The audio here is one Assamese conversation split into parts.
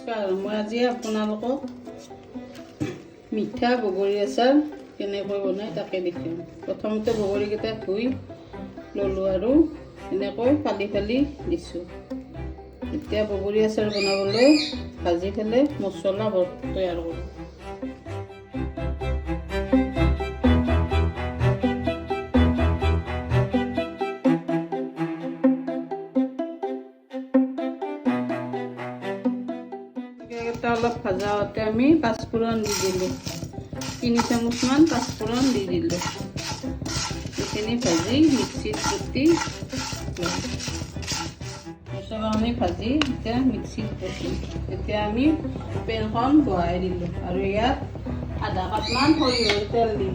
নমস্কাৰ, মই আজি আপোনালোকক মিঠা বগৰী আচাৰ কেনেকৈ বনায় তাকে দেখুৱাম। প্ৰথমতে বগৰীকেইটা ধুই ল'লোঁ আৰু এনেকৈ ফালি ফালি দিছোঁ। এতিয়া বগৰী আচাৰ বনাবলৈ ভাজি পেলাই মছলা তৈয়াৰ কৰোঁ। এটা অলপ ভাজা হওঁতে আমি পাঁচফোৰণ দি দিলোঁ, 3 চামুচমান পাঁচফোৰণ দি দিলোঁ। এইখিনি ভাজি মিক্সিত কুটি মছলাখিনি ভাজি এতিয়া মিক্সিত কুটিম। এতিয়া আমি পেনখন বহাই দিলোঁ আৰু ইয়াত আধা কাপমান সৰিয়হৰ তেল দিম।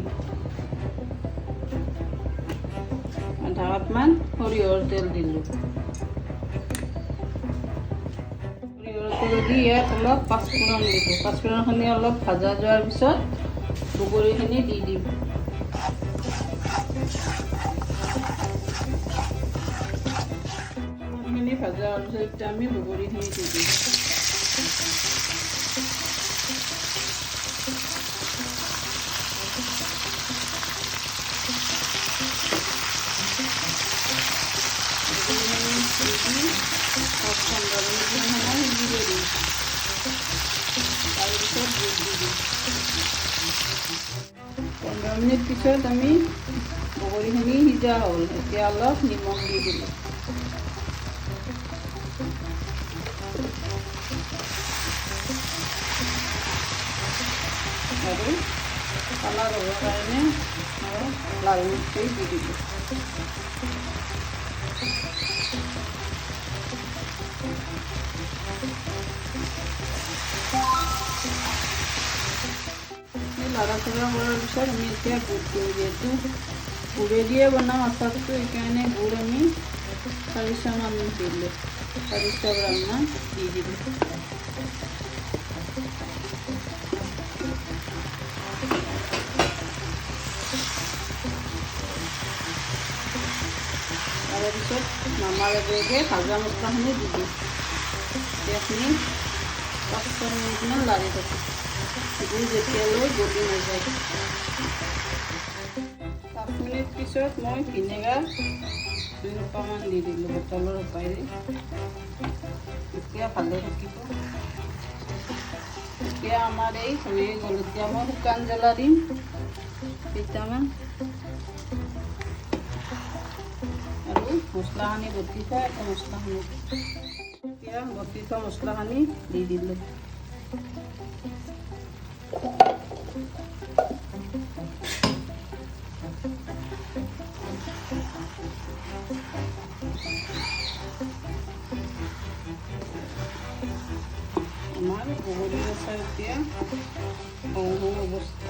আধা কাপমান সৰিয়হৰ তেল দিলোঁ। তেল দি ইয়াত অলপ পাঁচফোৰণ দিলোঁ। পাঁচফোৰণখিনি অলপ ভাজা যোৱাৰ পিছত বগৰীখিনি দি দিম। খিনি ভাজা হোৱাৰ পিছত এতিয়া আমি বগৰীখিনি দি দিম। বগৰীখিনি দি 15 মিনিটমান সময় সিজিব দিম। তাৰপিছত গুড় দি দিম। 15 মিনিট পিছত আমি বগৰীখিনি সিজা হ'ল। এতিয়া অলপ নিমখ দি দিলোঁ। আৰু কালাৰ হ'বৰ কাৰণে আৰু লাল মিৰ্চি দি দিলোঁ। লাৰা চাৰা কৰাৰ পিছত আমি এতিয়া গুড় দিওঁ। যিহেতু গুড়েদিয়ে বনাওঁ আচাৰটো, সেইকাৰণে গুড় আমি 400মান দিলোঁ, 400 গ্ৰামমান দি দিলোঁ। তাৰে পিছত নমাৰ আগে আগে ভাজা মছলাখিনি দি দিওঁ। এইখিনি 5-6 মিনিটমান লাৰি থাকোঁ, গুড় যেতিয়ালৈ গলি নাযায়। 5 মিনিট পিছত মই ভিনেগাৰ 2 সোপামান দি দিলোঁ, বটলৰ সোপাইৰে। এতিয়া ভালে থাকিব। এতিয়া আমাৰ এই হৈয়ে গ'ল। এতিয়া মই শুকান জ্বলা দিম কেইটামান আৰু মছলাখিনি বটি থোৱা এটা মছলাখিনি। এতিয়া বটি থোৱা মছলাখিনি দি দিলোঁ। আমাৰ বগৰী আচাৰ এতিয়া হওঁ হওঁ অৱস্থা।